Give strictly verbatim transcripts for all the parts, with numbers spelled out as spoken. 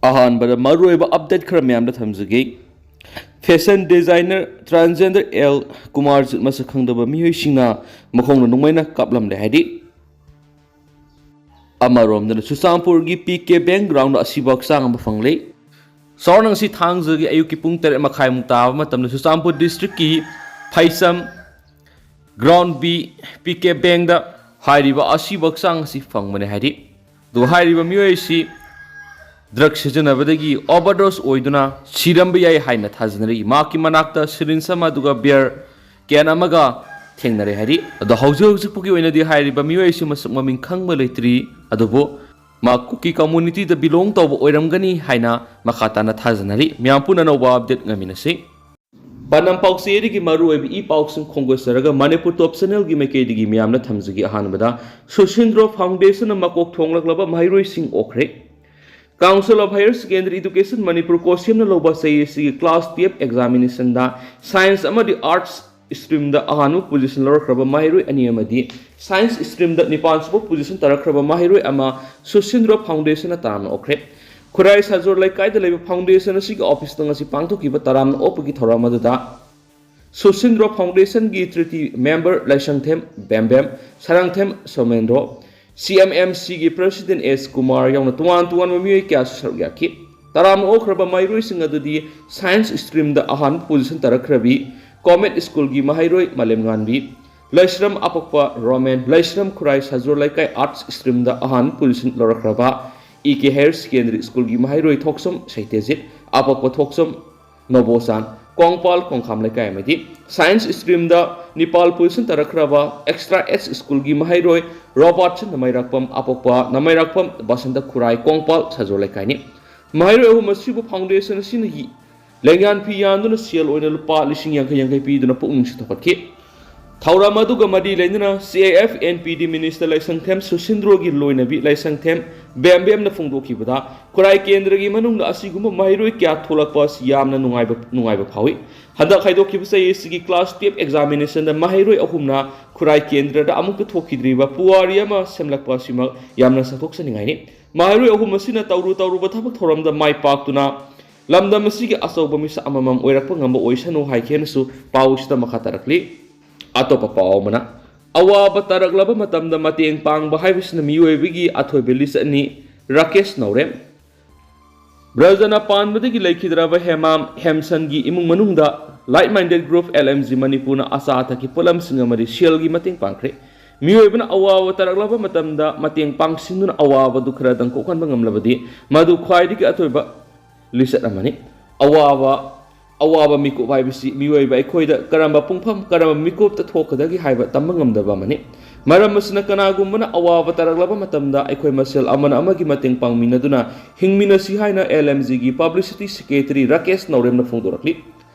ꯑꯍꯥꯟꯕꯗ ꯃꯔꯨꯑꯣꯏꯕ ꯑꯞꯗꯦꯠ ꯈꯔ ꯃꯌꯥꯝꯗ ꯊꯝꯖꯒꯦ꯫ Fashion designer transgender L Kumarjit ꯃꯁꯛ ꯈꯪꯗꯕ ꯃꯤꯑꯣꯏꯁꯤꯡꯅ ꯃꯈꯣꯡꯅ ꯅꯣꯡꯃꯩꯅ ꯀꯥꯞꯂꯝꯂꯦ ꯍꯥꯏꯔꯤ꯫ ꯑꯃꯔꯣꯝꯗꯅ ꯆꯨꯔꯆꯥꯟꯄꯨꯔꯒꯤ ꯄꯤ ꯀꯦ ꯕꯦꯡ ꯒ꯭ꯔꯥꯎꯟꯗ ꯑꯁꯤꯕ ꯍꯛꯆꯥꯡ ꯑꯃ ꯐꯪꯂꯦ꯫ ꯁꯣꯔꯅ ꯉꯁꯤ ꯊꯥꯡꯖꯒꯤ ꯑꯌꯨꯛꯀꯤ ꯄꯨꯡ ꯇꯔꯦꯠ ꯃꯈꯥꯏꯃꯨꯛ ꯇꯥꯕ ꯃꯇꯝꯗ ꯆꯨꯔꯆꯥꯟꯄꯨꯔ ꯗꯤꯁꯇ꯭ꯔꯤꯛꯀꯤ ꯐꯩꯁꯝ ꯒ꯭ꯔꯥꯎꯟ ꯕꯤ ꯄꯤ ꯀꯦ ꯕꯦꯡꯗ ꯍꯥꯏꯔꯤꯕ ꯑꯁꯤꯕ ꯍꯛꯆꯥꯡ ꯑꯁꯤ ꯐꯪꯕꯅꯦ ꯍꯥꯏꯔꯤ꯫ ꯑꯗꯨꯒ ꯍꯥꯏꯔꯤꯕ ꯃꯤꯑꯣꯏ ꯑꯁꯤ ꯗ꯭ꯔꯒ ꯁꯤꯖꯤꯟꯅꯕꯗꯒꯤ ꯑꯣꯚꯔꯗꯣꯁ ꯑꯣꯏꯗꯨꯅ ꯁꯤꯔꯝꯕ ꯌꯥꯏ ꯍꯥꯏꯅ ꯊꯥꯖꯅꯔꯤ꯫ ꯃꯍꯥꯛꯀꯤ ꯃꯅꯥꯛꯇ ꯁꯤꯔꯤꯟꯁ ꯑꯃ ꯑꯗꯨꯒ ꯕꯤꯌꯔ ꯀꯦꯟ ꯑꯃꯒ ꯊꯦꯡꯅꯔꯦ ꯍꯥꯏꯔꯤ꯫ ꯑꯗꯣ ꯍꯧꯖꯤꯛ ꯍꯧꯖꯤꯛ ꯐꯥꯎꯒꯤ ꯑꯣꯏꯅꯗꯤ ꯍꯥꯏꯔꯤꯕ ꯃꯤꯑꯣꯏ ꯑꯁꯤ ꯃꯁꯛ ꯃꯃꯤꯡ ꯈꯪꯕ ꯂꯩꯇ꯭ꯔꯤ, ꯑꯗꯨꯕꯨ ꯃꯍꯥꯛ ꯀꯨꯀꯤ ꯀꯝꯃꯨꯅꯤꯇꯤꯗ ꯕꯤꯂꯣꯡ ꯇꯧꯕ ꯑꯣꯏꯔꯝꯒꯅꯤ ꯍꯥꯏꯅ ꯃꯈꯥ ꯇꯥꯅ ꯊꯥꯖꯅꯔꯤ꯫ ꯃꯌꯥꯝ ꯄꯨꯟꯅ ꯑꯅꯧꯕ ꯑꯞꯗꯦꯠ ꯉꯥꯏꯃꯤꯟꯅꯁꯤ꯫ ꯄꯥꯟꯗꯝ ꯄꯥꯎꯆꯦꯗꯒꯤ ꯃꯔꯨꯑꯣꯏꯕ ꯏ ꯄꯥꯎꯁꯤꯡ ꯈꯣꯝꯒꯠꯆꯔꯒ ꯃꯅꯤꯄꯨꯔ ꯇꯣꯞ ꯆꯦꯅꯦꯜꯒꯤ ꯃꯥꯏꯀꯩꯗꯒꯤ ꯃꯤꯌꯥꯝꯅ ꯊꯝꯖꯒꯦ꯫ ꯑꯍꯥꯟꯕꯗ, ꯁꯨꯁꯤꯟꯗ꯭ꯔꯣ ꯐꯥꯎꯟꯗꯦꯁꯟꯅ ꯃꯀꯣꯛ ꯊꯣꯡꯂꯛꯂꯕ ꯃꯍꯩꯔꯣꯏꯁꯤꯡ ꯑꯣꯛꯈ꯭ꯔꯦ꯫ Council of Higher Secondary Education Manipur ꯀꯣ ꯁꯦꯝꯅ ꯂꯧꯕ ꯆꯍꯤ ꯑꯁꯤꯒꯤ ꯀ꯭ꯂꯥꯁ ꯇꯨꯌꯦꯜꯐ ꯑꯦꯛꯖꯥꯃꯤꯅꯦꯁꯟꯗ ꯁꯥꯏꯟꯁ ꯑꯃꯗꯤ ꯑꯥꯔꯠꯁ ꯁ꯭ꯇ꯭ꯔꯤꯝꯗ ꯑꯍꯥꯟꯕ ꯄꯣꯖꯤꯁꯟ ꯂꯧꯔꯛꯈ꯭ꯔꯕ ꯃꯍꯩꯔꯣꯏ ꯑꯅꯤ ꯑꯃꯗꯤ ꯁꯥꯏꯟꯁ ꯁ꯭ꯇ꯭ꯔꯤꯝꯗ ꯅꯤꯄꯥꯟ ꯁꯨꯕ ꯄꯣꯖꯤꯁꯟ ꯇꯥꯔꯛꯈ꯭ꯔꯕ ꯃꯍꯩꯔꯣꯏ ꯑꯃ ꯁꯨꯁꯤꯟꯗ꯭ꯔꯣ ꯐꯥꯎꯟꯗꯦꯁꯟꯅ ꯇꯔꯥꯝꯅ ꯑꯣꯛꯈ꯭ꯔꯦ꯫ ꯈꯨꯔꯥꯏ ꯁꯥꯖꯣꯔ ꯂꯩꯀꯥꯏꯗ ꯂꯩꯕ ꯐꯥꯎꯟꯗꯦꯁꯟ ꯑꯁꯤꯒꯤ ꯑꯣꯐꯤꯁꯇ ꯉꯁꯤ ꯄꯥꯡꯊꯣꯛꯈꯤꯕ ꯇꯔꯥꯝꯅ ꯑꯣꯛꯄꯒꯤ ꯊꯧꯔꯝ ꯑꯗꯨꯗ ꯁꯨꯁꯤꯟꯗ꯭ꯔꯣ ꯐꯥꯎꯟꯗꯦꯁꯟꯒꯤ ꯇ꯭ꯔꯤꯇꯤ ꯃꯦꯝꯕꯔ ꯂꯥꯏꯁꯪꯊꯦꯝ ꯕꯦꯝꯕꯦꯝ, ꯁꯔꯥꯡꯊꯦꯝ ꯁꯣꯃꯦꯟꯗ꯭ꯔꯣ, ꯁꯤ ꯑꯦꯝ ꯑꯦꯝ ꯁꯤꯒꯤ ꯄ꯭ꯔꯦꯁꯤꯗꯦꯟ ꯑꯦꯁ ꯀꯨꯃꯥꯔ ꯌꯥꯎꯅ ꯇꯣꯉꯥꯟ ꯇꯣꯉꯥꯟꯕ ꯃꯤꯑꯣꯏ ꯀꯌꯥꯁꯨ ꯁꯔꯨꯛ ꯌꯥꯈꯤ꯫ ꯇꯔꯥꯝꯅ ꯑꯣꯛꯈ꯭ꯔꯕ ꯃꯍꯩꯔꯣꯏꯁꯤꯡ ꯑꯗꯨꯗꯤ ꯁꯥꯏꯟꯁ ꯁ꯭ꯇ꯭ꯔꯤꯝꯗ ꯑꯍꯥꯟꯕ ꯄꯣꯖꯤꯁꯟ ꯇꯥꯔꯛꯈ꯭ꯔꯕꯤ ꯀꯣꯃꯦꯠ ꯁ꯭ꯀꯨꯜꯒꯤ ꯃꯍꯩꯔꯣꯏ ꯃꯥꯂꯦꯝꯉꯥꯟꯕꯤ, ꯂꯩꯁ꯭ꯔꯝ ꯑꯄꯛꯄ ꯔꯣꯃꯦꯟ, ꯂꯩꯁ꯭ꯔꯝ ꯈꯨꯔꯥꯏ ꯁꯥꯖꯣꯔ ꯂꯩꯀꯥꯏ ꯑꯥꯔꯠꯁ ꯁ꯭ꯇ꯭ꯔꯤꯝꯗ ꯑꯍꯥꯟꯕ ꯄꯣꯖꯤꯁꯟ ꯂꯧꯔꯛꯈ꯭ꯔꯕ ꯏ ꯀꯦ ꯍꯥꯌꯔ ꯁꯦꯀꯦꯟꯗꯔꯤ ꯁ꯭ꯀꯨꯜꯒꯤ ꯃꯍꯩꯔꯣꯏ ꯊꯣꯛꯆꯝ ꯁꯩꯇꯦꯖꯤꯠ, ꯑꯄꯛꯄ ꯊꯣꯛꯆꯝ ꯅꯣꯕꯣꯆꯥꯟ, ꯀꯣꯡꯄꯥꯜ ꯈꯣꯡꯈꯥꯝ ꯂꯩꯀꯥꯏ ꯑꯃꯗꯤ ꯁꯥꯏꯟꯁ ꯁ꯭ꯇ꯭ꯔꯤꯝꯗ ꯅꯤꯄꯥꯜ ꯄꯣꯖꯤꯁꯟ ꯇꯥꯔꯛꯈ꯭ꯔꯕ ꯑꯦꯛꯁꯇ꯭ꯔꯥ ꯑꯦꯠꯁ ꯁ꯭ꯀꯨꯜꯒꯤ ꯃꯍꯩꯔꯣꯏ ꯔꯣꯕꯥꯔꯠꯁꯟ ꯅꯃꯩꯔꯥꯛꯄꯝ, ꯑꯄꯛꯄ ꯅꯃꯩꯔꯥꯛꯄꯝ ꯕꯁꯟꯇ ꯈꯨꯔꯥꯏ ꯀꯣꯡꯄꯥꯜ ꯁꯥꯖꯣꯔ ꯂꯩꯀꯥꯏꯅꯤ꯫ ꯃꯍꯩꯔꯣꯏ ꯑꯍꯨꯝ ꯑꯁꯤꯕꯨ ꯐꯥꯎꯟꯗꯦꯁꯟ ꯑꯁꯤꯅ ꯌꯤ-, ꯂꯦꯡꯌꯥꯟ ꯐꯤ ꯌꯥꯟꯗꯨꯅ ꯁꯦꯜ ꯑꯣꯏꯅ ꯂꯨꯄꯥ ꯂꯤꯁꯤꯡ ꯌꯥꯡꯈꯩ ꯌꯥꯡꯈꯩ ꯄꯤꯗꯨꯅ ꯄꯨꯛꯅꯤꯡ ꯁꯤꯊꯧꯒꯠꯈꯤ꯫ ꯊꯧꯔꯝ ꯑꯗꯨꯒ ꯃꯔꯤ ꯂꯩꯅꯅ C I F N P D minister Laishangthem ꯁꯨꯁꯤꯟꯗ꯭ꯔꯣꯒꯤ ꯂꯣꯏꯅꯕꯤ ꯂꯥꯏꯁꯪꯊꯦꯝ ꯕꯦꯝꯕꯦꯝꯅ ꯐꯣꯡꯗꯣꯛꯈꯤꯕꯗ, ꯈꯨꯔꯥꯏ ꯀꯦꯟꯗ꯭ꯔꯒꯤ ꯃꯅꯨꯡꯗ ꯑꯁꯤꯒꯨꯝꯕ ꯃꯍꯩꯔꯣꯏ ꯀꯌꯥ ꯊꯣꯛꯂꯛꯄ ꯑꯁꯤ ꯌꯥꯝꯅ ꯅꯨꯡꯉꯥꯏꯕ, ꯅꯨꯡꯉꯥꯏꯕ ꯐꯥꯎꯏ꯫ ꯍꯟꯗꯛ ꯍꯥꯏꯗꯣꯛꯈꯤꯕ ꯆꯍꯤ ꯑꯁꯤꯒꯤ ꯀ꯭ꯂꯥꯁ ꯇꯨꯌꯦꯜꯐ ꯑꯦꯛꯖꯥꯃꯤꯅꯦꯁꯟꯗ ꯃꯍꯩꯔꯣꯏ ꯑꯍꯨꯝꯅ ꯈꯨꯔꯥꯏ ꯀꯦꯟꯗ꯭ꯔꯗ ꯑꯃꯨꯛꯇ ꯊꯣꯛꯈꯤꯗ꯭ꯔꯤꯕ ꯄꯨꯋꯥꯔꯤ ꯑꯃ ꯁꯦꯝꯂꯛꯄ ꯑꯁꯤꯃꯛ ꯌꯥꯝꯅ ꯆꯥꯎꯊꯣꯛꯆꯅꯤꯡꯉꯥꯏꯅꯤ꯫ ꯃꯍꯩꯔꯣꯏ ꯑꯍꯨꯝ ꯑꯁꯤꯅ ꯇꯧꯔꯨ ꯇꯧꯔꯨꯕ ꯊꯕꯛ ꯊꯧꯔꯝꯗ ꯃꯥꯏ ꯄꯥꯛꯇꯨꯅ ꯂꯝꯗꯝ ꯑꯁꯤꯒꯤ ꯑꯆꯧꯕ ꯃꯤꯁꯛ ꯑꯃꯃꯝ ꯑꯣꯏꯔꯛꯄ ꯉꯝꯕ ꯑꯣꯏꯁꯅꯨ ꯍꯥꯏꯈꯤ ꯍꯥꯏꯅꯁꯨ ꯄꯥꯎ ꯑꯁꯤꯗ ꯃꯈꯥ ꯇꯥꯔꯛꯂꯤ꯫ ꯑꯇꯣꯞꯄ ꯄꯥꯎ ꯑꯃꯅ, ꯑꯋꯥꯕ ꯇꯥꯔꯛꯂꯕ ꯃꯇꯝꯗ ꯃꯇꯦꯡ ꯄꯥꯡꯕ ꯍꯥꯏꯕꯁꯤꯅ ꯃꯤꯑꯣꯏꯕꯒꯤ ꯑꯊꯣꯏꯕ ꯂꯤꯆꯠꯅꯤ꯫ ꯔꯥꯀꯦꯁ ꯅꯧꯔꯦꯝ꯫ ꯕ꯭ꯔꯖꯅ ꯄꯥꯟꯕꯗꯒꯤ ꯂꯩꯈꯤꯗ꯭ꯔꯕ ꯍꯦꯃꯥꯝ ꯍꯦꯝꯁꯟꯒꯤ ꯏꯃꯨꯡ ꯃꯅꯨꯡꯗ Like Minded Group L M G ꯃꯅꯤꯄꯨꯔꯅ ꯑꯆꯥ ꯑꯊꯛꯀꯤ ꯄꯣꯠꯂꯝꯁꯤꯡ ꯑꯃꯗꯤ ꯁꯦꯜꯒꯤ ꯃꯇꯦꯡ ꯄꯥꯡꯈ꯭ꯔꯦ꯫ ꯃꯤꯑꯣꯏꯕꯅ ꯑꯋꯥꯕ ꯇꯥꯔꯛꯂꯕ ꯃꯇꯝꯗ ꯃꯇꯦꯡ ꯄꯥꯡꯁꯤꯟꯗꯨꯅ ꯑꯋꯥꯕꯗꯨ ꯈꯔꯗꯪ ꯀꯣꯛꯍꯟꯕ ꯉꯝꯂꯕꯗꯤ ꯃꯗꯨ ꯈ꯭ꯋꯥꯏꯗꯒꯤ ꯑꯊꯣꯏꯕ ꯂꯤꯆꯠ ꯑꯃꯅꯤ꯫ ꯑꯋꯥꯕ, ꯑꯋꯥꯕ ꯃꯤꯀꯨꯞ ꯍꯥꯏꯕꯁꯤ ꯃꯤꯑꯣꯏꯕ ꯑꯩꯈꯣꯏꯗ ꯀꯔꯝꯕ ꯄꯨꯡꯐꯝ, ꯀꯔꯝꯕ ꯃꯤꯀꯨꯞꯇ ꯊꯣꯛꯀꯗꯒꯦ ꯍꯥꯏꯕ ꯇꯝꯕ ꯉꯝꯗꯕ ꯑꯃꯅꯤ꯫ ꯃꯔꯝ ꯑꯁꯤꯅ ꯀꯅꯥꯒꯨꯝꯕꯅ ꯑꯋꯥꯕ ꯇꯥꯔꯛꯂꯕ ꯃꯇꯝꯗ ꯑꯩꯈꯣꯏ ꯃꯁꯦꯜ ꯑꯃꯅ ꯑꯃꯒꯤ ꯃꯇꯦꯡ ꯄꯥꯡꯃꯤꯟꯅꯗꯨꯅ ꯍꯤꯡꯃꯤꯟꯅꯁꯤ ꯍꯥꯏꯅ L M G ꯒꯤ Publicity Secretary ꯔꯥꯀꯦꯁ ꯅꯧꯔꯦꯝꯅ ꯐꯣꯡꯗꯣꯔꯛꯂꯤ꯫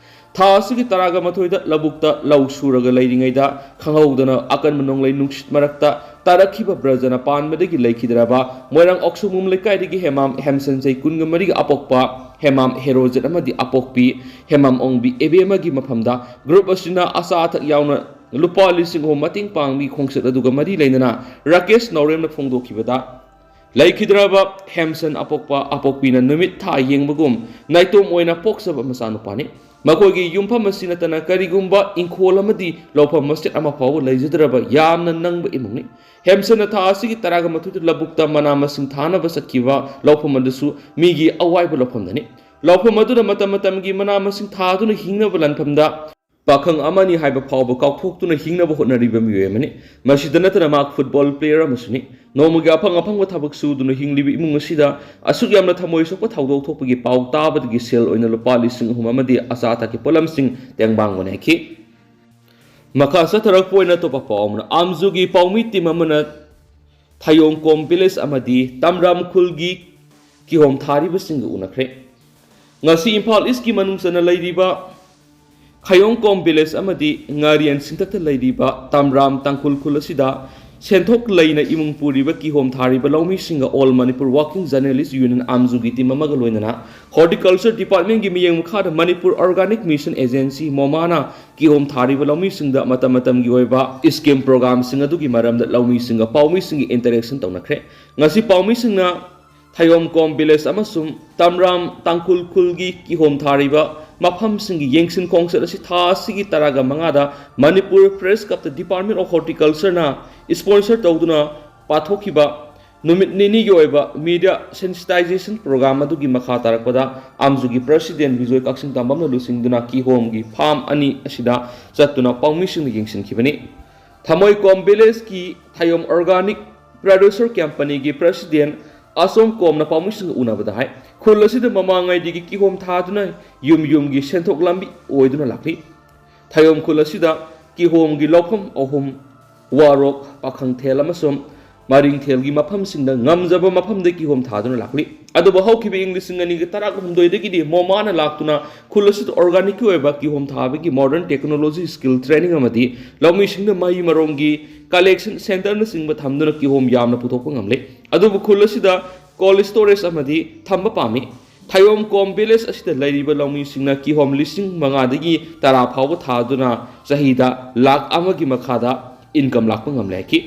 ꯊꯥ ꯑꯁꯤꯒꯤ ꯇꯔꯥꯒ ꯃꯥꯊꯣꯏꯗ ꯂꯧꯕꯨꯛꯇ ꯂꯧ ꯁꯨꯔꯒ ꯂꯩꯔꯤꯉꯩꯗ ꯈꯪꯍꯧꯗꯅ ꯑꯀꯟꯕ ꯅꯣꯡꯂꯩ ꯅꯨꯡꯁꯤꯠ ꯃꯔꯛꯇ ꯇꯥꯔꯛꯈꯤꯕ ꯕ꯭ꯔꯖꯅ ꯄꯥꯟꯕꯗꯒꯤ ꯂꯩꯈꯤꯗ꯭ꯔꯕ ꯃꯣꯏꯔꯥꯡ ꯑꯣꯛꯁꯨꯡꯕꯝ ꯂꯩꯀꯥꯏꯗꯒꯤ ꯍꯦꯃꯥꯝ ꯍꯦꯝꯁꯟ ꯆꯍꯤ ꯀꯨꯟꯒ ꯃꯔꯤꯒꯤ ꯑꯄꯣꯛꯄ ꯍꯦꯃꯥꯝ ꯍꯦꯔꯣꯖꯤꯠ ꯑꯃꯗꯤ ꯑꯄꯣꯛꯄꯤ ꯍꯦꯃꯥꯝ ꯑꯣꯡꯕꯤ ꯑꯦꯕꯦꯝꯃꯒꯤ ꯃꯐꯝꯗ group ꯑꯁꯤꯅ ꯑꯆꯥ ꯑꯊꯛ ꯌꯥꯎꯅ ꯂꯨꯄꯥ ꯂꯤꯁꯤꯡ ꯑꯍꯨꯝ ꯃꯇꯦꯡ ꯄꯥꯡꯕꯒꯤ ꯈꯣꯡꯆꯠ ꯑꯗꯨꯒ ꯃꯔꯤ ꯂꯩꯅꯅ ꯔꯥꯀꯦꯁ ꯅꯧꯔꯦꯝꯅ ꯐꯣꯡꯗꯣꯛꯈꯤꯕꯗ, ꯂꯩꯈꯤꯗ꯭ꯔꯕ ꯍꯦꯝꯁꯟ ꯑꯄꯣꯛꯄ ꯑꯄꯣꯛꯄꯤꯅ ꯅꯨꯃꯤꯠ ꯊꯥ ꯌꯦꯡꯕꯒꯨꯝ ꯅꯥꯏꯇꯣꯝ ꯑꯣꯏꯅ ꯄꯣꯛꯆꯕ ꯃꯆꯥꯅꯨꯄꯥꯅꯤ꯫ ꯃꯈꯣꯏꯒꯤ ꯌꯨꯝꯐꯝ ꯑꯁꯤ ꯅꯠꯇꯅ ꯀꯔꯤꯒꯨꯝꯕ ꯏꯪꯈꯣꯜ ꯑꯃꯗꯤ ꯂꯧꯐꯝ ꯃꯆꯦꯠ ꯑꯃ ꯐꯥꯎꯕ ꯂꯩꯖꯗ꯭ꯔꯕ ꯌꯥꯝꯅ ꯅꯪꯕ ꯏꯃꯨꯡꯅꯤ꯫ ꯍꯦꯝꯁꯟꯅ ꯊꯥ ꯑꯁꯤꯒꯤ ꯇꯔꯥꯒ ꯃꯥꯊꯣꯏꯗ ꯂꯧꯕꯨꯛꯇ ꯃꯅꯥ ꯃꯁꯤꯡ ꯊꯥꯅꯕ ꯆꯠꯈꯤꯕ ꯂꯧꯐꯝ ꯑꯗꯨꯁꯨ ꯃꯤꯒꯤ ꯑꯋꯥꯏꯕ ꯂꯧꯐꯝꯗꯅꯤ꯫ ꯂꯧꯐꯝ ꯑꯗꯨꯗ ꯃꯇꯝ ꯃꯇꯝꯒꯤ ꯃꯅꯥ ꯃꯁꯤꯡ ꯊꯥꯗꯨꯅ ꯍꯤꯡꯅꯕ ꯂꯥꯟꯐꯝꯗ ꯄꯥꯈꯪ ꯑꯃꯅꯤ ꯍꯥꯏꯕ ꯐꯥꯎꯕ ꯀꯥꯎꯊꯣꯛꯇꯨꯅ ꯍꯤꯡꯅꯕ ꯍꯣꯠꯅꯔꯤꯕ ꯃꯤꯑꯣꯏ ꯑꯃꯅꯤ꯫ ꯃꯁꯤꯗ ꯅꯠꯇꯅ ꯃꯍꯥꯛ football player ꯑꯃꯁꯨꯅꯤ꯫ ꯅꯣꯡꯃꯒꯤ ꯑꯐꯪ ꯑꯐꯪꯕ ꯊꯕꯛ ꯁꯨꯗꯨꯅ ꯍꯤꯡꯂꯤꯕ ꯏꯃꯨꯡ ꯑꯁꯤꯗ ꯑꯁꯨꯛ ꯌꯥꯝꯅ ꯊꯃꯣꯏ ꯁꯣꯛꯄ ꯊꯧꯗꯣꯛ ꯊꯣꯛꯄꯒꯤ ꯄꯥꯎ ꯇꯥꯕꯗꯒꯤ ꯁꯦꯜ ꯑꯣꯏꯅ ꯂꯨꯄꯥ ꯂꯤꯁꯤꯡ ꯑꯍꯨꯝ ꯑꯃꯗꯤ ꯑꯆꯥ ꯑꯊꯛꯀꯤ ꯄꯣꯠꯂꯝꯁꯤꯡ ꯇꯦꯡꯕꯥꯡ ꯑꯣꯏꯅꯈꯤ꯫ ꯃꯈꯥ ꯆꯠꯊꯔꯛꯄ ꯑꯣꯏꯅ ꯑꯇꯣꯞꯄ ꯄꯥꯎ ꯑꯃꯅ, ꯑꯥꯝꯖꯨꯒꯤ ꯄꯥꯎꯃꯤ team ꯑꯃꯅ ꯊꯌꯣꯡꯀꯣꯝ village ꯑꯃꯗꯤ ꯇꯝꯔꯥꯝ ꯈꯨꯜꯒꯤ ꯀꯤꯍꯣꯝ ꯊꯥꯔꯤꯕꯁꯤꯡꯒ ꯎꯅꯈ꯭ꯔꯦ꯫ ꯉꯁꯤ ꯏꯝꯐꯥꯜ East ꯀꯤ ꯃꯅꯨꯡ ꯆꯟꯅ ꯂꯩꯔꯤꯕ ꯈꯌꯣꯡꯀꯣꯝ village ꯑꯃꯗꯤ ꯉꯥꯔꯤꯌꯟ ꯁꯤꯡꯊꯛꯇ ꯂꯩꯔꯤꯕ ꯇꯝꯔꯥꯝ ꯇꯥꯡꯈꯨꯜ ꯈꯨꯜ ꯑꯁꯤꯗ ꯁꯦꯟꯊꯣꯛ ꯂꯩꯅ ꯏꯃꯨꯡ ꯄꯨꯔꯤꯕ ꯀꯤꯍꯣꯝ ꯊꯥꯔꯤꯕ ꯂꯧꯃꯤꯁꯤꯡꯒ All Manipur Working Journalist Union ꯑꯥꯝꯖꯨꯒꯤ team ꯑꯃꯒ ꯂꯣꯏꯅꯅ Horticulture Departmentꯀꯤ ꯃꯤꯠꯌꯦꯡ ꯃꯈꯥꯗ Manipur Organic Mission Agency, ꯃꯣꯃꯥꯅ ꯀꯤꯍꯣꯝ ꯊꯥꯔꯤꯕ ꯂꯧꯃꯤꯁꯤꯡꯗ ꯃꯇꯝ ꯃꯇꯝꯒꯤ ꯑꯣꯏꯕ scheme programꯁꯤꯡ ꯑꯗꯨꯒꯤ ꯃꯔꯝꯗ ꯂꯧꯃꯤꯁꯤꯡꯒ ꯄꯥꯎꯃꯤꯁꯤꯡꯒꯤ interaction ꯇꯧꯅꯈ꯭ꯔꯦ꯫ ꯉꯁꯤ ꯄꯥꯎꯃꯤꯁꯤꯡꯅ ꯊꯌꯣꯝꯀꯣꯝ village ꯑꯃꯁꯨꯡ ꯇꯝꯔꯥꯝ ꯇꯥꯡꯈꯨꯜ ꯈꯨꯜꯒꯤ ꯀꯤꯍꯣꯝ ꯊꯥꯔꯤꯕ ꯃꯐꯝꯁꯤꯡꯒꯤ ꯌꯦꯡꯁꯤꯟ ꯈꯣꯡꯆꯠ ꯑꯁꯤ ꯊꯥ ꯑꯁꯤꯒꯤ ꯇꯔꯥꯒ ꯃꯉꯥꯗ Manipur Press Clubꯇ Department of Horticultureꯅ sponsor ꯇꯧꯗꯨꯅ ꯄꯥꯊꯣꯛꯈꯤꯕ ꯅꯨꯃꯤꯠ ꯅꯤꯅꯤꯒꯤ ꯑꯣꯏꯕ media sensitization program ꯑꯗꯨꯒꯤ ꯃꯈꯥ ꯇꯥꯔꯛꯄꯗ ꯑꯥꯝꯖꯨꯒꯤ President ꯕꯤꯖꯣꯏ ꯀꯛꯆꯤꯡ ꯇꯝꯕꯝꯅ ꯂꯨꯆꯤꯡꯗꯨꯅ ꯀꯤꯍꯣꯝꯒꯤ farm ꯑꯅꯤ ꯑꯁꯤꯗ ꯆꯠꯇꯨꯅ ꯄꯥꯎꯃꯤꯁꯤꯡꯅ ꯌꯦꯡꯁꯤꯟꯈꯤꯕꯅꯤ꯫ ꯊꯃꯣꯏꯀꯣꯝ villageꯀꯤ ꯊꯌꯣꯝ Organic Producer Companyꯒꯤ President ꯑꯁꯣꯝ ꯀꯣꯝꯅ ꯄꯥꯎꯃꯤꯁꯤꯡꯒ ꯎꯅꯕꯗ ꯍꯥꯏ, ꯈꯨꯜ ꯑꯁꯤꯗ ꯃꯃꯥꯡꯉꯩꯗꯒꯤ ꯀꯤꯍꯣꯝ ꯊꯥꯗꯨꯅ ꯌꯨꯝ ꯌꯨꯝꯒꯤ ꯁꯦꯟꯊꯣꯛ ꯂꯝꯕꯤ ꯑꯣꯏꯗꯨꯅ ꯂꯥꯛꯂꯤ꯫ ꯊꯌꯣꯝ ꯈꯨꯜ ꯑꯁꯤꯗ ꯀꯤꯍꯣꯝꯒꯤ ꯂꯧꯐꯝ ꯑꯍꯨꯝ, ꯋꯥꯔꯣꯛ, ꯄꯥꯈꯪꯊꯦꯜ ꯑꯃꯁꯨꯡ ꯃꯔꯤꯡꯊꯦꯜꯒꯤ ꯃꯐꯝꯁꯤꯡꯗ ꯉꯝꯖꯕ ꯃꯐꯝꯗ ꯀꯤꯍꯣꯝ ꯊꯥꯗꯨꯅ ꯂꯥꯛꯂꯤ꯫ ꯑꯗꯨꯕꯨ ꯍꯧꯈꯤꯕ ꯏꯪ ꯂꯤꯁꯤꯡ ꯑꯅꯤꯒ ꯇꯔꯥꯍꯨꯝꯗꯣꯏꯗꯒꯤꯗꯤ ꯃꯣꯃꯥꯅ ꯂꯥꯛꯇꯨꯅ ꯈꯨꯜ ꯑꯁꯤꯗ organicꯀꯤ ꯑꯣꯏꯕ ꯀꯤꯍꯣꯝ ꯊꯥꯕꯒꯤ modern technology skill training ꯑꯃꯗꯤ ꯂꯧꯃꯤꯁꯤꯡꯅ ꯃꯍꯩ ꯃꯔꯣꯡꯒꯤ collection centreꯅꯆꯤꯡꯕ ꯊꯝꯗꯨꯅ ꯀꯤꯍꯣꯝ ꯌꯥꯝꯅ ꯄꯨꯊꯣꯛꯄ ꯉꯝꯂꯦ꯫ ꯑꯗꯨꯕꯨ ꯈꯨꯜ ꯑꯁꯤꯗ cold storage ꯑꯃꯗꯤ ꯊꯝꯕ ꯄꯥꯝꯃꯤ꯫ ꯊꯌꯣꯝꯀꯣꯝ village ꯑꯁꯤꯗ ꯂꯩꯔꯤꯕ ꯂꯧꯃꯤꯁꯤꯡꯅ ꯀꯤꯍꯣꯝ ꯂꯤꯁꯤꯡ ꯃꯉꯥꯗꯒꯤ ꯇꯔꯥ ꯐꯥꯎꯕ ꯊꯥꯗꯨꯅ ꯆꯍꯤꯗ ꯂꯥꯈ ꯑꯃꯒꯤ ꯃꯈꯥꯗ income ꯂꯥꯛꯄ ꯉꯝꯂꯦ ꯍꯥꯏꯈꯤ꯫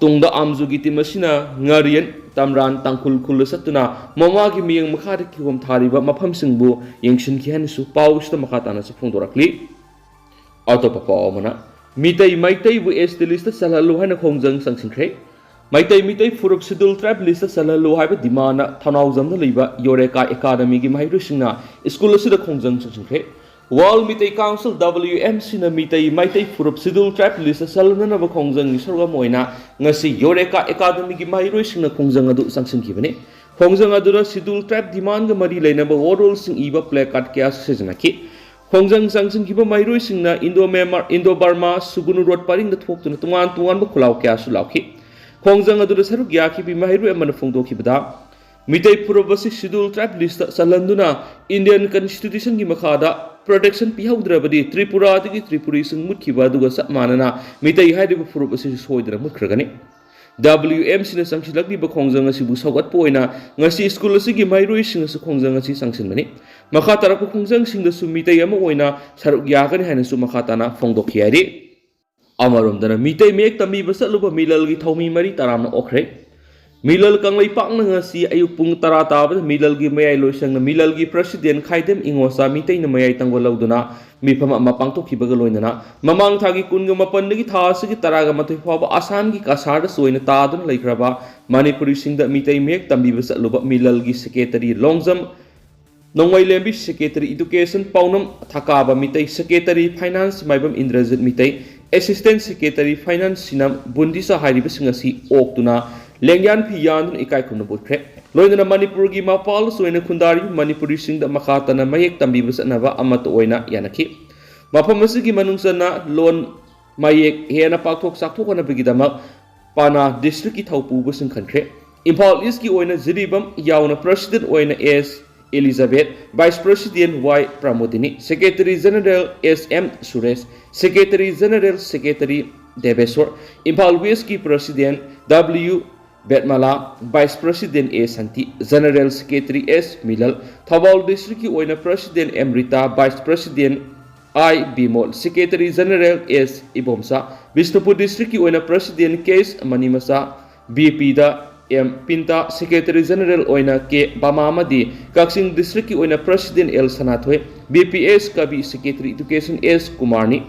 ꯇꯨꯡꯗ ꯑꯥꯝꯖꯨꯒꯤ team ꯑꯁꯤꯅ ꯉꯥꯔꯤꯌꯟ, ꯇꯝꯔꯥꯟ, ꯇꯥꯡꯈꯨꯜ ꯈꯨꯜꯗ ꯆꯠꯇꯨꯅ ꯃꯃꯥꯒꯤ ꯃꯤꯠꯌꯦꯡ ꯃꯈꯥꯗ ꯀꯤꯍꯣꯝ ꯊꯥꯔꯤꯕ ꯃꯐꯝꯁꯤꯡꯕꯨ ꯌꯦꯡꯁꯤꯟꯈꯤ ꯍꯥꯏꯅꯁꯨ ꯄꯥꯎ ꯑꯁꯤꯗ ꯃꯈꯥ ꯇꯥꯅꯁꯨ ꯐꯣꯡꯗꯣꯔꯛꯂꯤ꯫ ꯑꯇꯣꯞꯄ ꯄꯥꯎ ꯑꯃꯅ, ꯃꯤꯇꯩ ꯃꯩꯇꯩꯕꯨ S T listꯇ ꯆꯜꯍꯜꯂꯨ ꯍꯥꯏꯅ ꯈꯣꯡꯖꯪ ꯆꯪꯁꯤꯟꯈ꯭ꯔꯦ꯫ ꯃꯩꯇꯩ ꯃꯤꯇꯩ ꯐꯨꯔꯨꯞ Scheduled Tribe listꯇ ꯆꯜꯍꯜꯂꯨ ꯍꯥꯏꯕ demandꯅ ꯊꯧꯅꯥꯎꯖꯝꯗ ꯂꯩꯕ ꯌꯣꯔꯦꯀꯥ Academyꯒꯤ ꯃꯍꯩꯔꯣꯏꯁꯤꯡꯅ school ꯑꯁꯤꯗ ꯈꯣꯡꯖꯪ ꯆꯪꯁꯤꯟꯈ꯭ꯔꯦ꯫ World Meitei Council, W M Cꯅ Meitei Meitei ꯐꯨꯔꯨꯞ Scheduled Tribe listꯇ ꯆꯜꯍꯟꯅꯅꯕ ꯈꯣꯡꯖꯪꯒꯤ ꯁꯔꯨꯛ ꯑꯃ ꯑꯣꯏꯅ ꯉꯁꯤ ꯌꯣꯔꯦꯀꯥ Academyꯒꯤ ꯃꯍꯩꯔꯣꯏꯁꯤꯡꯅ ꯈꯣꯡꯖꯪ ꯑꯗꯨ ꯆꯪꯁꯤꯟꯈꯤꯕꯅꯤ꯫ ꯈꯣꯡꯖꯪ ꯑꯗꯨꯗ Scheduled Tribe demandꯒ ꯃꯔꯤ ꯂꯩꯅꯕ wallꯁꯤꯡ ꯏꯕ placard ꯀꯌꯥꯁꯨ ꯁꯤꯖꯤꯟꯅꯈꯤ꯫ ꯈꯣꯡꯖꯪ ꯆꯪꯁꯤꯟꯈꯤꯕ ꯃꯍꯩꯔꯣꯏꯁꯤꯡꯅ Indo-Myanmar, Indo-Burma, Sugnu Road ꯄꯔꯤꯡꯗ ꯊꯣꯛꯇꯨꯅ ꯇꯣꯉꯥꯟ ꯇꯣꯉꯥꯟꯕ ꯈꯨꯜꯂꯥꯎ ꯀꯌꯥꯁꯨ ꯂꯥꯎꯈꯤ꯫ ꯈꯣꯡꯖꯪ ꯑꯗꯨꯗ ꯁꯔꯨꯛ ꯌꯥꯈꯤꯕꯤ ꯃꯍꯩꯔꯣꯏ ꯑꯃꯅ ꯐꯣꯡꯗꯣꯛꯈꯤꯕꯗ, ꯃꯤꯇꯩ ꯐꯨꯔꯨꯞ ꯑꯁꯤ Scheduled Tribe list ꯆꯜꯍꯟꯗꯨꯅ Indian Constitution ꯒꯤ ꯃꯈꯥꯗ protection ꯄꯤꯍꯧꯗ꯭ꯔꯕꯗꯤ ꯇ꯭ꯔꯤꯄꯨꯔꯥꯗꯒꯤ ꯇ꯭ꯔꯤꯄꯨꯔꯤꯁꯤꯡ ꯃꯨꯠꯈꯤꯕ ꯑꯗꯨꯒ ꯆꯞ ꯃꯥꯟꯅꯅ ꯃꯤꯇꯩ ꯍꯥꯏꯔꯤꯕ ꯐꯨꯔꯨꯞ ꯑꯁꯤꯁꯨ ꯁꯣꯏꯗꯅ ꯃꯨꯠꯈ꯭ꯔꯒꯅꯤ꯫ W M C ꯅ ꯆꯪꯁꯤꯜꯂꯛꯂꯤꯕ ꯈꯣꯡꯖꯪ ꯑꯁꯤꯕꯨ ꯁꯧꯒꯠꯄ ꯑꯣꯏꯅ ꯉꯁꯤ ꯁ꯭ꯀꯨꯜ ꯑꯁꯤꯒꯤ ꯃꯍꯩꯔꯣꯏꯁꯤꯡꯅꯁꯨ ꯈꯣꯡꯖꯪ ꯑꯁꯤ ꯆꯪꯁꯤꯟꯕꯅꯤ꯫ ꯃꯈꯥ ꯇꯥꯔꯛꯄ ꯈꯣꯡꯖꯪꯁꯤꯡꯗꯁꯨ ꯃꯤꯇꯩ ꯑꯃ ꯑꯣꯏꯅ ꯁꯔꯨꯛ ꯌꯥꯒꯅꯤ ꯍꯥꯏꯅꯁꯨ ꯃꯈꯥ ꯇꯥꯅ ꯐꯣꯡꯗꯣꯛꯈꯤ ꯍꯥꯏꯔꯤ꯫ ꯑꯃꯔꯣꯝꯗꯅ ꯃꯤꯇꯩ ꯃꯌꯦꯛ ꯇꯝꯕꯤꯕ ꯆꯠꯂꯨꯕ ꯃꯤꯂꯜꯒꯤ ꯊꯧꯃꯤ ꯃꯔꯤ ꯇꯔꯥꯝꯅ ꯑꯣꯛꯈ꯭ꯔꯦ꯫ ꯃꯤꯂꯜ ꯀꯪꯂꯩꯄꯥꯛꯅ ꯉꯁꯤ ꯑꯌꯨꯛ ꯄꯨꯡ ꯇꯔꯥ ꯇꯥꯕꯗ ꯃꯤꯂꯜꯒꯤ ꯃꯌꯥꯏ ꯂꯣꯏꯁꯪꯅ ꯃꯤꯂꯜꯒꯤ president ꯈꯥꯏꯗꯦꯝ ꯏꯉꯣꯆꯥ ꯃꯤꯇꯩꯅ ꯃꯌꯥꯏ ꯇꯪꯕ ꯂꯧꯗꯨꯅ ꯃꯤꯐꯝ ꯑꯃ ꯄꯥꯡꯊꯣꯛꯈꯤꯕꯒ ꯂꯣꯏꯅꯅ ꯃꯃꯥꯡ ꯊꯥꯒꯤ ꯀꯨꯟꯒ ꯃꯥꯄꯟꯗꯒꯤ ꯊꯥ ꯑꯁꯤꯒꯤ ꯇꯔꯥꯒ ꯃꯥꯊꯣꯏ ꯐꯥꯎꯕ ꯑꯁꯥꯝꯒꯤ ꯀꯁꯥꯔꯗ ꯆꯣꯏꯅ ꯇꯥꯗꯨꯅ ꯂꯩꯈ꯭ꯔꯕ ꯃꯅꯤꯄꯨꯔꯤꯁꯤꯡꯗ ꯃꯤꯇꯩ ꯃꯌꯦꯛ ꯇꯝꯕꯤꯕ ꯆꯠꯂꯨꯕ ꯃꯤꯂꯜꯒꯤ secretary Longjam ꯅꯣꯡꯃꯩꯂꯦꯝꯕꯤ, secretary education ꯄꯥꯎꯅꯝ ꯊꯀꯥꯕ Meitei, secretary finance ꯃꯥꯏꯕꯝ Indrajit Meitei, assistant secretary finance ꯁꯤꯅꯝ ꯕꯨꯟꯗꯤꯁꯥ ꯍꯥꯏꯔꯤꯕꯁꯤꯡ ꯑꯁꯤ ꯑꯣꯛꯇꯨꯅ ꯂꯦꯡꯌꯥꯟ ꯐꯤ ꯌꯥꯟꯗꯨꯅ ꯏꯀꯥꯏ ꯈꯨꯝꯅꯕ ꯎꯠꯈ꯭ꯔꯦ꯫ ꯂꯣꯏꯅꯅ ꯃꯅꯤꯄꯨꯔꯒꯤ ꯃꯄꯥꯜꯗꯁꯨ ꯑꯣꯏꯅ ꯈꯨꯟꯗꯥꯔꯤꯕ ꯃꯅꯤꯄꯨꯔꯤꯁꯤꯡꯗ ꯃꯈꯥ ꯇꯥꯅ ꯃꯌꯦꯛ ꯇꯝꯕꯤꯕ ꯆꯠꯅꯕ ꯑꯃꯠꯇ ꯑꯣꯏꯅ ꯌꯥꯅꯈꯤ꯫ ꯃꯐꯝ ꯑꯁꯤꯒꯤ ꯃꯅꯨꯡ ꯆꯟꯅ ꯂꯣꯟ ꯃꯌꯦꯛ ꯍꯦꯟꯅ ꯄꯥꯛꯊꯣꯛ ꯆꯥꯎꯊꯣꯛꯍꯟꯅꯕꯒꯤꯗꯃꯛ ꯄꯥꯅꯥ district ꯀꯤ ꯊꯧꯄꯨꯕꯁꯤꯡ ꯈꯟꯈ꯭ꯔꯦ꯫ ꯏꯝꯐꯥꯜ East ꯀꯤ ꯑꯣꯏꯅ ꯖꯤꯔꯤꯕꯥꯝ ꯌꯥꯎꯅ president ꯑꯣꯏꯅ S Elizabeth, vice president Y Pramodini, secretary general S M Suresh, secretary general secretary Debeshor, Imphal West ꯀꯤ president W Betmala, vice president A Shanti, general secretary S Milal, Thoubal district ꯀꯤ ꯑꯣꯏꯅ president M Rita, vice president I Bimol, secretary general S Ibomcha, Bishnupur district ꯀꯤ ꯑꯣꯏꯅ president K S Manimacha, B ꯄꯤꯗ M Pinta, secretary general ꯑꯣꯏꯅ ꯀꯦ ꯕꯥꯃꯥ ꯑꯃꯗꯤ ꯀꯛꯆꯤꯡ district ꯀꯤ ꯑꯣꯏꯅ president L Sanathoi, B P S Kabi, secretary education ꯑꯦꯁ ꯀꯨꯃꯥꯔꯅꯤ꯫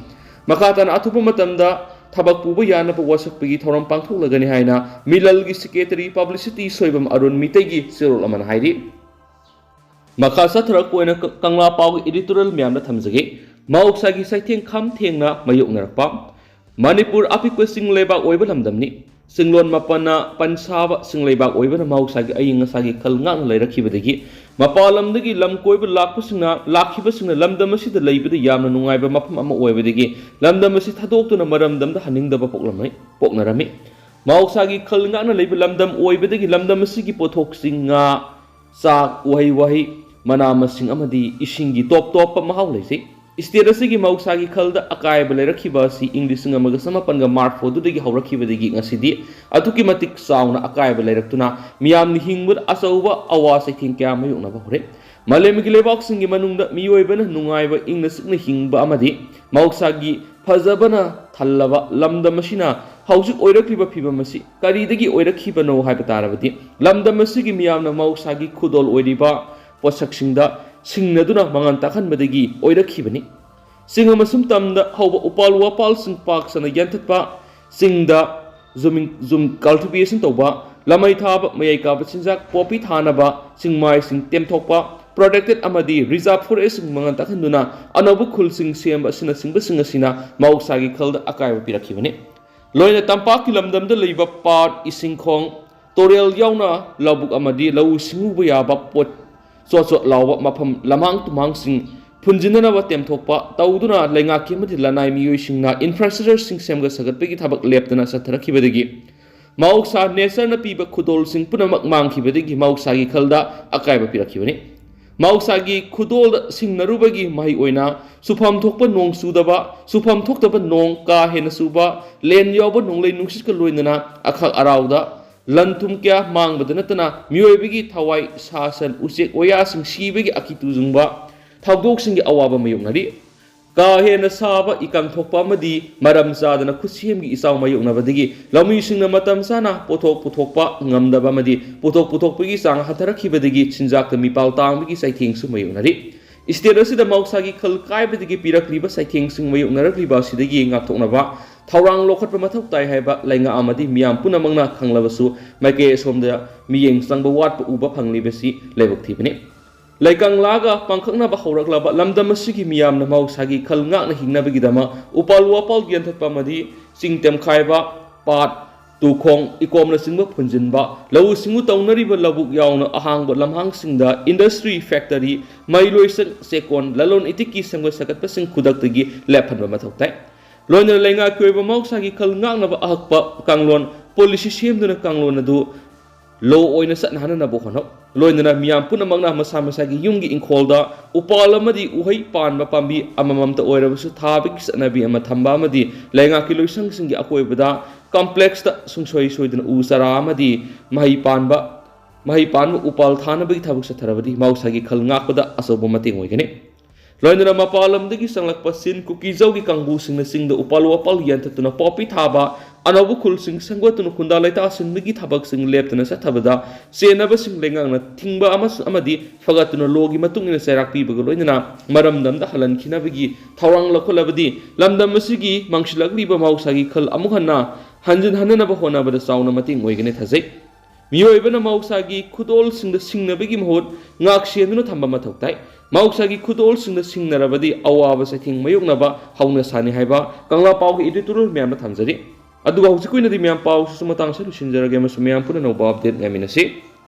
ꯃꯈꯥ ꯇꯥꯅ ꯑꯊꯨꯕ ꯃꯇꯝꯗ ꯊꯕꯛ ꯄꯨꯕ ꯌꯥꯅꯕ ꯋꯥꯁꯛꯄꯒꯤ ꯊꯧꯔꯝ ꯄꯥꯡꯊꯣꯛꯂꯒꯅꯤ ꯍꯥꯏꯅ ꯃꯤꯂꯜꯒꯤ secretary publicity ꯁꯣꯏꯕꯝ ꯑꯔꯨꯟ ꯃꯤꯇꯩꯒꯤ ꯆꯦꯔꯣꯜ ꯑꯃꯅ ꯍꯥꯏꯔꯤ꯫ ꯃꯈꯥ ꯆꯠꯊꯔꯛꯄ ꯑꯣꯏꯅ ꯀ-, ꯀꯪꯂꯥ ꯄꯥꯎꯒꯤ editorial ꯃꯌꯥꯝꯗ ꯊꯝꯖꯒꯦ꯫ ꯃꯍꯧꯁꯥꯒꯤ ꯆꯩꯊꯦꯡ ꯈꯝ ꯊꯦꯡꯅ ꯃꯥꯌꯣꯛꯅꯔꯛꯄ꯫ ꯃꯅꯤꯄꯨꯔ ꯑꯄꯤꯛꯄ ꯆꯤꯡ ꯂꯩꯕꯥꯛ ꯑꯣꯏꯕ ꯂꯝꯗꯝꯅꯤ꯫ ꯆꯤꯡꯂꯣꯟ ꯃꯥꯄꯟꯅ ꯄꯟꯁꯥꯕ ꯆꯤꯡ ꯂꯩꯕꯥꯛ ꯑꯣꯏꯕꯅ ꯃꯍꯧꯁꯥꯒꯤ ꯑꯏꯪ ꯑꯁꯥꯒꯤ ꯈꯜ ꯉꯥꯛꯅ ꯂꯩꯔꯛꯈꯤꯕꯗꯒꯤ ꯃꯄꯥꯟ ꯂꯝꯗꯒꯤ ꯂꯝ ꯀꯣꯏꯕ ꯂꯥꯛꯄꯁꯤꯡꯅ, ꯂꯥꯛꯈꯤꯕꯁꯤꯡꯅ ꯂꯝꯗꯝ ꯑꯁꯤꯗ ꯂꯩꯕꯗ ꯌꯥꯝꯅ ꯅꯨꯡꯉꯥꯏꯕ ꯃꯐꯝ ꯑꯃ ꯑꯣꯏꯕꯗꯒꯤ ꯂꯝꯗꯝ ꯑꯁꯤ ꯊꯥꯗꯣꯛꯇꯨꯅ ꯃꯔꯝꯗꯝꯗ ꯍꯟꯅꯤꯡꯗꯕ ꯄꯣꯛꯂꯝꯃꯤ, ꯄꯣꯛꯅꯔꯝꯃꯤ꯫ ꯃꯍꯧꯁꯥꯒꯤ ꯈꯜ ꯉꯥꯛꯅ ꯂꯩꯕ ꯂꯝꯗꯝ ꯑꯣꯏꯕꯗꯒꯤ ꯂꯝꯗꯝ ꯑꯁꯤꯒꯤ ꯄꯣꯠꯊꯣꯛꯁꯤꯡ ꯉꯥ, ꯆꯥꯛ, ꯎꯍꯩ ꯋꯥꯍꯩ, ꯃꯅꯥ ꯃꯁꯤꯡ ꯑꯃꯗꯤ ꯏꯁꯤꯡꯒꯤ ꯇꯣꯞ ꯇꯣꯞꯄ ꯃꯍꯥꯎ ꯂꯩꯖꯩ꯫ ꯁ꯭ꯇꯦꯠ ꯑꯁꯤꯒꯤ ꯃꯍꯧꯁꯥꯒꯤ ꯈꯜꯗ ꯑꯀꯥꯏꯕ ꯂꯩꯔꯛꯈꯤꯕ ꯑꯁꯤ ꯏꯪ ꯂꯤꯁꯤꯡ ꯑꯃꯒ ꯆꯃꯥꯄꯟꯒ ꯃꯔꯤꯐꯨꯗꯨꯗꯒꯤ ꯍꯧꯔꯛꯈꯤꯕꯗꯒꯤ ꯉꯁꯤꯗꯤ ꯑꯗꯨꯛꯀꯤ ꯃꯇꯤꯛ ꯆꯥꯎꯅ ꯑꯀꯥꯏꯕ ꯂꯩꯔꯛꯇꯨꯅ ꯃꯤꯌꯥꯝꯅ ꯍꯤꯡꯕꯗ ꯑꯆꯧꯕ ꯑꯋꯥ ꯆꯩꯊꯦꯡ ꯀꯌꯥ ꯃꯥꯌꯣꯛꯅꯕ ꯍꯧꯔꯦ꯫ ꯃꯥꯂꯦꯝꯒꯤ ꯂꯩꯕꯥꯛꯁꯤꯡꯒꯤ ꯃꯅꯨꯡꯗ ꯃꯤꯑꯣꯏꯕꯅ ꯅꯨꯡꯉꯥꯏꯕ, ꯏꯪꯅ ꯆꯤꯛꯅ ꯍꯤꯡꯕ ꯑꯃꯗꯤ ꯃꯍꯧꯁꯥꯒꯤ ꯐꯖꯕꯅ ꯊꯜꯂꯕ ꯂꯝꯗꯝ ꯑꯁꯤꯅ ꯍꯧꯖꯤꯛ ꯑꯣꯏꯔꯛꯂꯤꯕ ꯐꯤꯕꯝ ꯑꯁꯤ ꯀꯔꯤꯗꯒꯤ ꯑꯣꯏꯔꯛꯈꯤꯕꯅꯣ ꯍꯥꯏꯕ ꯇꯥꯔꯕꯗꯤ, ꯂꯝꯗꯝ ꯑꯁꯤꯒꯤ ꯃꯤꯌꯥꯝꯅ ꯃꯍꯧꯁꯥꯒꯤ ꯈꯨꯗꯣꯜ ꯑꯣꯏꯔꯤꯕ ꯄꯣꯠꯁꯛꯁꯤꯡꯗ ꯁꯤꯡꯅꯗꯨꯅ ꯃꯉꯥꯜ ꯇꯥꯛꯍꯟꯕꯗꯒꯤ ꯑꯣꯏꯔꯛꯈꯤꯕꯅꯤ꯫ ꯆꯤꯡ ꯑꯃꯁꯨꯡ ꯇꯝꯗ ꯍꯧꯕ ꯎꯄꯥꯜ ꯋꯥꯄꯥꯜꯁꯤꯡ ꯄꯥꯛ ꯁꯟꯅ ꯌꯥꯟꯊꯠꯄ, ꯆꯤꯡꯗ ꯖꯨꯃꯤꯡ-, ꯖꯨꯝ ꯀꯜꯇꯤꯚꯦꯁꯟ ꯇꯧꯕ, ꯂꯃꯩ ꯊꯥꯕ, ꯃꯌꯥꯏ ꯀꯥꯕ ꯆꯤꯟꯖꯥꯛ ꯄꯣꯄꯤ ꯊꯥꯅꯕ, ꯆꯤꯡꯃꯥꯏꯁꯤꯡ ꯇꯦꯝꯊꯣꯛꯄ, ꯄ꯭ꯔꯣꯇꯦꯛꯇꯦꯗ ꯑꯃꯗꯤ ꯔꯤꯖꯥꯔꯚ ꯐꯣꯔꯦꯁ꯭ꯠꯁꯤꯡ ꯃꯉꯥꯜ ꯇꯥꯛꯍꯟꯗꯨꯅ ꯑꯅꯧꯕ ꯈꯨꯜꯁꯤꯡ ꯁꯦꯝꯕ ꯑꯁꯤꯅꯆꯤꯡꯕꯁꯤꯡ ꯑꯁꯤꯅ ꯃꯍꯧꯁꯥꯒꯤ ꯈꯜꯗ ꯑꯀꯥꯏꯕ ꯄꯤꯔꯛꯈꯤꯕꯅꯤ꯫ ꯂꯣꯏꯅ ꯇꯝꯄꯥꯛꯀꯤ ꯂꯝꯗꯝꯗ ꯂꯩꯕ ꯄꯥꯠ, ꯏꯁꯤꯡ ꯈꯣꯡ, ꯇꯨꯔꯦꯜ ꯌꯥꯎꯅ ꯂꯧꯕꯨꯛ ꯑꯃꯗꯤ ꯂꯧꯎ ꯁꯤꯡꯎꯕ ꯌꯥꯕ ꯄꯣꯠ ꯆꯣꯠ ꯆꯣꯠ ꯂꯥꯎꯕ ꯃꯐꯝ ꯂꯝꯍꯥꯡ ꯇꯨꯝꯍꯥꯡꯁꯤꯡ ꯐꯨꯟꯖꯤꯟꯅꯅꯕ ꯇꯦꯝꯊꯣꯛꯄ ꯇꯧꯗꯨꯅ ꯂꯩꯉꯥꯛꯀꯤ ꯑꯃꯗꯤ ꯂꯅꯥꯏ ꯃꯤꯑꯣꯏꯁꯤꯡꯅ ꯏꯟꯐ꯭ꯔꯥꯁ꯭ꯇ꯭ꯔꯛꯆꯔꯁꯤꯡ ꯁꯦꯝꯒꯠ ꯁꯥꯒꯠꯄꯒꯤ ꯊꯕꯛ ꯂꯦꯞꯇꯅ ꯆꯠꯊꯔꯛꯈꯤꯕꯗꯒꯤ ꯃꯍꯧꯁꯥ ꯅꯦꯆꯔꯅ ꯄꯤꯕ ꯈꯨꯗꯣꯜꯁꯤꯡ ꯄꯨꯝꯅꯃꯛ ꯃꯥꯡꯈꯤꯕꯗꯒꯤ ꯃꯍꯧꯁꯥꯒꯤ ꯈꯜꯗ ꯑꯀꯥꯏꯕ ꯄꯤꯔꯛꯈꯤꯕꯅꯤ꯫ ꯃꯍꯧꯁꯥꯒꯤ ꯈꯨꯗꯣꯜꯗ ꯁꯤꯡꯅꯔꯨꯕꯒꯤ ꯃꯍꯩ ꯑꯣꯏꯅ ꯁꯨꯐꯝ ꯊꯣꯛꯄ ꯅꯣꯡ ꯆꯨꯗꯕ, ꯁꯨꯐꯝ ꯊꯣꯛꯇꯕ ꯅꯣꯡ ꯀꯥ ꯍꯦꯟꯅ ꯆꯨꯕ, ꯂꯦꯟ ꯌꯥꯎꯕ ꯅꯣꯡꯂꯩ ꯅꯨꯡꯁꯤꯠꯀ ꯂꯣꯏꯅꯅ ꯑꯈꯥꯛ ꯑꯔꯥꯎꯗ ꯂꯟ ꯊꯨꯝ ꯀꯌꯥ ꯃꯥꯡꯕꯗ ꯅꯠꯇꯅ ꯃꯤꯑꯣꯏꯕꯒꯤ ꯊꯋꯥꯏ, ꯁꯥ ꯁꯟ, ꯎꯆꯦꯛ ꯋꯥꯌꯥꯁꯤꯡ ꯁꯤꯕꯒꯤ ꯑꯀꯤꯇꯨ ꯆꯨꯡꯕ ꯊꯧꯗꯣꯛꯁꯤꯡꯒꯤ ꯑꯋꯥꯕ ꯃꯥꯌꯣꯛꯅꯔꯤ꯫ ꯀꯥ ꯍꯦꯟꯅ ꯁꯥꯕ, ꯏꯀꯪ ꯊꯣꯛꯄ ꯑꯃꯗꯤ ꯃꯔꯝ ꯆꯥꯗꯅ ꯈꯨꯠꯁꯦꯝꯒꯤ ꯏꯆꯥꯎ ꯃꯥꯌꯣꯛꯅꯕꯗꯒꯤ ꯂꯧꯃꯤꯁꯤꯡꯅ ꯃꯇꯝ ꯆꯥꯅ ꯄꯣꯠꯊꯣꯛ ꯄꯨꯊꯣꯛꯄ ꯉꯝꯗꯕ ꯑꯃꯗꯤ ꯄꯣꯠꯊꯣꯛ ꯄꯨꯊꯣꯛꯄꯒꯤ ꯆꯥꯡ ꯍꯟꯊꯔꯛꯈꯤꯕꯗꯒꯤ ꯆꯤꯟꯖꯥꯛꯇ ꯃꯤꯄꯥꯜ ꯇꯥꯡꯕꯒꯤ ꯆꯩꯊꯦꯡꯁꯨ ꯃꯥꯌꯣꯛꯅꯔꯤ꯫ ꯁ꯭ꯇꯦꯠ ꯑꯁꯤꯗ ꯃꯍꯧꯁꯥꯒꯤ ꯈꯜ ꯀꯥꯏꯕꯗꯒꯤ ꯄꯤꯔꯛꯂꯤꯕ ꯆꯩꯊꯦꯡꯁꯤꯡ ꯃꯥꯌꯣꯛꯅꯔꯛꯂꯤꯕ ꯑꯁꯤꯗꯒꯤ ꯉꯥꯛꯊꯣꯛꯅꯕ ꯊꯧꯔꯥꯡ ꯂꯧꯈꯠꯄ ꯃꯊꯧ ꯇꯥꯏ ꯍꯥꯏꯕ ꯂꯩꯉꯥꯛ ꯑꯃꯗꯤ ꯃꯤꯌꯥꯝ ꯄꯨꯝꯅꯃꯛꯅ ꯈꯪꯂꯕꯁꯨ ꯃꯥꯏꯀꯩ ꯑꯁꯣꯝꯗ ꯃꯤꯠꯌꯦꯡ ꯆꯪꯕ ꯋꯥꯠꯄ ꯎꯕ ꯐꯪꯂꯤꯕꯁꯤ ꯂꯥꯏꯕꯛ ꯊꯤꯕꯅꯤ꯫ ꯂꯩꯀꯪꯂꯥꯒ ꯄꯥꯡꯈꯛꯅꯕ ꯍꯧꯔꯛꯂꯕ ꯂꯝꯗꯝ ꯑꯁꯤꯒꯤ ꯃꯤꯌꯥꯝꯅ ꯃꯍꯧꯁꯥꯒꯤ ꯈꯜ ꯉꯥꯛꯅ ꯍꯤꯡꯅꯕꯒꯤꯗꯃꯛ ꯎꯄꯥꯜ ꯋꯥꯄꯥꯜ ꯌꯥꯟꯊꯠꯄ ꯑꯃꯗꯤ ꯆꯤꯡ ꯇꯦꯝꯈꯥꯏꯕ, ꯄꯥꯠ, ꯇꯨꯈꯣꯡ, ꯏꯀꯣꯝꯅꯆꯤꯡꯕ ꯐꯨꯟꯖꯤꯟꯕ, ꯂꯧꯎ ꯁꯤꯡꯎ ꯇꯧꯅꯔꯤꯕ ꯂꯧꯕꯨꯛ ꯌꯥꯎꯅ ꯑꯍꯥꯡꯕ ꯂꯝꯍꯥꯡꯁꯤꯡꯗ ꯏꯟꯗꯁꯇ꯭ꯔꯤ, ꯐꯦꯛꯇꯔꯤ, ꯃꯩ ꯂꯣꯏꯁꯪ, ꯆꯦꯛꯀꯣꯟ, ꯂꯂꯣꯟ ꯏꯇꯤꯛꯀꯤ ꯁꯦꯝꯒꯠ ꯁꯥꯒꯠꯄꯁꯤꯡ ꯈꯨꯗꯛꯇꯒꯤ ꯂꯦꯞꯍꯟꯕ ꯃꯊꯧ ꯇꯥꯏ꯫ ꯂꯣꯏꯅꯅ ꯂꯩꯉꯥꯛꯀꯤ ꯑꯣꯏꯕ ꯃꯍꯧꯁꯥꯒꯤ ꯈꯜ ꯉꯥꯛꯅꯕ ꯑꯍꯛꯄ ꯀꯥꯡꯂꯣꯟ ꯄꯣꯂꯤꯁꯤ ꯁꯦꯝꯗꯨꯅ ꯀꯥꯡꯂꯣꯟ ꯑꯗꯨ ꯂꯣ ꯑꯣꯏꯅ ꯆꯠꯅꯍꯟꯅꯅꯕ ꯍꯣꯠꯅꯧ꯫ ꯂꯣꯏꯅꯅ ꯃꯤꯌꯥꯝ ꯄꯨꯝꯅꯃꯛꯅ ꯃꯁꯥ ꯃꯁꯥꯒꯤ ꯌꯨꯝꯒꯤ ꯏꯪꯈꯣꯜꯗ ꯎꯄꯥꯜ ꯑꯃꯗꯤ ꯎꯍꯩ ꯄꯥꯟꯕ ꯄꯥꯝꯕꯤ ꯑꯃꯃꯝꯇ ꯑꯣꯏꯔꯕꯁꯨ ꯊꯥꯕꯒꯤ ꯆꯠꯅꯕꯤ ꯑꯃ ꯊꯝꯕ ꯑꯃꯗꯤ ꯂꯩꯉꯥꯛꯀꯤ ꯂꯣꯏꯁꯪꯁꯤꯡꯒꯤ ꯑꯀꯣꯏꯕꯗ ꯀꯝꯄ꯭ꯂꯦꯛꯁꯇ ꯁꯨꯡꯁꯣꯏ ꯁꯣꯏꯗꯅ ꯎ ꯆꯥꯔꯥ ꯑꯃꯗꯤ ꯃꯍꯩ ꯄꯥꯟꯕ, ꯃꯍꯩ ꯄꯥꯟꯕ ꯎꯄꯥꯜ ꯊꯥꯅꯕꯒꯤ ꯊꯕꯛ ꯆꯠꯊꯔꯕꯗꯤ ꯃꯍꯧꯁꯥꯒꯤ ꯈꯜ ꯉꯥꯛꯄꯗ ꯑꯆꯧꯕ ꯃꯇꯦꯡ ꯑꯣꯏꯒꯅꯤ꯫ ꯂꯣꯏꯅꯅ ꯃꯄꯥꯟ ꯂꯝꯗꯒꯤ ꯆꯪꯂꯛꯄ ꯆꯤꯟ ꯀꯨꯀꯤꯖꯧꯒꯤ ꯀꯥꯡꯕꯨꯁꯤꯡꯅ ꯆꯤꯡꯗ ꯎꯄꯥꯜ ꯋꯥꯄꯥꯜ ꯌꯥꯟꯊꯠꯇꯨꯅ ꯄꯣꯄꯤ ꯊꯥꯕ, ꯑꯅꯧꯕ ꯈꯨꯜꯁꯤꯡ ꯁꯦꯝꯒꯠꯇꯨꯅ ꯈꯨꯟꯗꯥ ꯂꯩꯇꯥꯁꯤꯟꯕꯒꯤ ꯊꯕꯛꯁꯤꯡ ꯂꯦꯞꯇꯅ ꯆꯠꯊꯕꯗ ꯆꯦꯟꯅꯕꯁꯤꯡ ꯂꯩꯉꯥꯛꯅ ꯊꯤꯡꯕ ꯑꯃꯁꯨꯡ, ꯑꯃꯗꯤ ꯐꯒꯠꯇꯨꯅ ꯂꯣꯒꯤ ꯃꯇꯨꯡ ꯏꯟꯅ ꯆꯩꯔꯥꯛ ꯄꯤꯕꯒ ꯂꯣꯏꯅꯅ ꯃꯔꯝꯗꯝꯗ ꯍꯜꯍꯟꯈꯤꯅꯕꯒꯤ ꯊꯧꯔꯥꯡ ꯂꯧꯈꯠꯂꯕꯗꯤ ꯂꯝꯗꯝ ꯑꯁꯤꯒꯤ ꯃꯥꯡꯁꯤꯜꯂꯛꯂꯤꯕ ꯃꯍꯧꯁꯥꯒꯤ ꯈꯜ ꯑꯃꯨꯛ ꯍꯟꯅ ꯍꯟꯖꯤꯟꯍꯟꯅꯅꯕ ꯍꯣꯠꯅꯕꯗ ꯆꯥꯎꯅ ꯃꯇꯦꯡ ꯑꯣꯏꯒꯅꯤ ꯊꯥꯖꯩ꯫ ꯃꯤꯑꯣꯏꯕꯅ ꯃꯍꯧꯁꯥꯒꯤ ꯈꯨꯗꯣꯜꯁꯤꯡꯗ ꯁꯤꯡꯅꯕꯒꯤ ꯃꯍꯨꯠ ꯉꯥꯛ ꯁꯦꯟꯗꯨꯅ ꯊꯝꯕ ꯃꯊꯧ ꯇꯥꯏ꯫ ꯃꯍꯧꯁꯥꯒꯤ ꯈꯨꯗꯣꯜꯁꯤꯡꯗ ꯁꯤꯡꯅꯔꯕꯗꯤ ꯑꯋꯥꯕ ꯆꯩꯊꯦꯡ ꯃꯥꯌꯣꯛꯅꯕ ꯍꯧꯅ ꯁꯥꯅꯤ ꯍꯥꯏꯕ ꯀꯪꯂꯥ ꯄꯥꯎꯒꯤ editorial ꯃꯌꯥꯝꯅ ꯊꯝꯖꯔꯤ꯫ ꯑꯗꯨꯒ ꯍꯧꯖꯤꯛꯀꯤ ꯑꯣꯏꯅꯗꯤ ꯃꯌꯥꯝ ꯄꯥꯎꯁꯤꯁꯨ ꯃꯇꯥꯡ ꯑꯁꯤꯗ ꯂꯣꯏꯁꯤꯟꯖꯔꯒꯦ ꯑꯃꯁꯨꯡ ꯃꯌꯥꯝ ꯄꯨꯟꯅ ꯑꯅꯧꯕ update ꯉꯥꯏꯃꯤꯟꯅꯁꯤ꯫